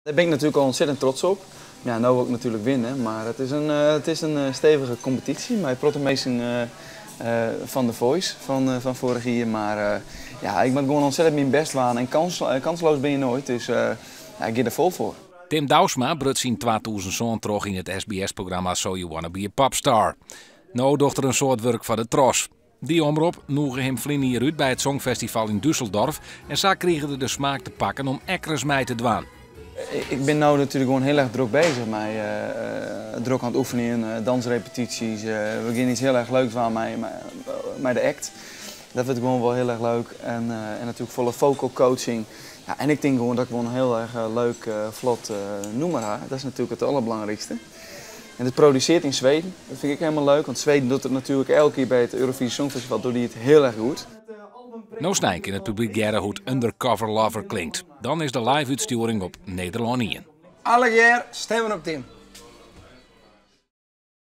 Daar ben ik natuurlijk al ontzettend trots op. Ja, nu wil ik natuurlijk winnen, maar het is een stevige competitie. Maar meesten van The Voice van vorig jaar. Maar ja, ik ben gewoon ontzettend mijn best waan en kansloos ben je nooit. Dus ja, ik ga er vol voor. Tim Douwsma bruts yn 2007 troch yn it SBS-programma So You Wanna Be a Popstar. No docht er in soad wurk foar de TROS. Dy omrop nûge him ferline jier út by it Songfestival yn Düsseldorf en sa krige er de smaak te pakken om ek ris mei te dwaan. Ik ben nu natuurlijk gewoon heel erg druk bezig met druk aan het oefenen, dansrepetities. We gaan iets heel erg leuks aan met de act. Dat wordt gewoon wel heel erg leuk. En natuurlijk volle vocal coaching. Ja, en ik denk gewoon dat ik gewoon een heel erg leuk, vlot nummer heb. Dat is natuurlijk het allerbelangrijkste. En het produceert in Zweden. Dat vind ik helemaal leuk, want Zweden doet het natuurlijk elke keer bij het Eurovisie Songfestival doet hij het heel erg goed. No snein kin it publyk hearre hoe't Undercover Lover klinkt. Dan is de live-útstjoering op Nederlân. Allegear stimmen op Tim.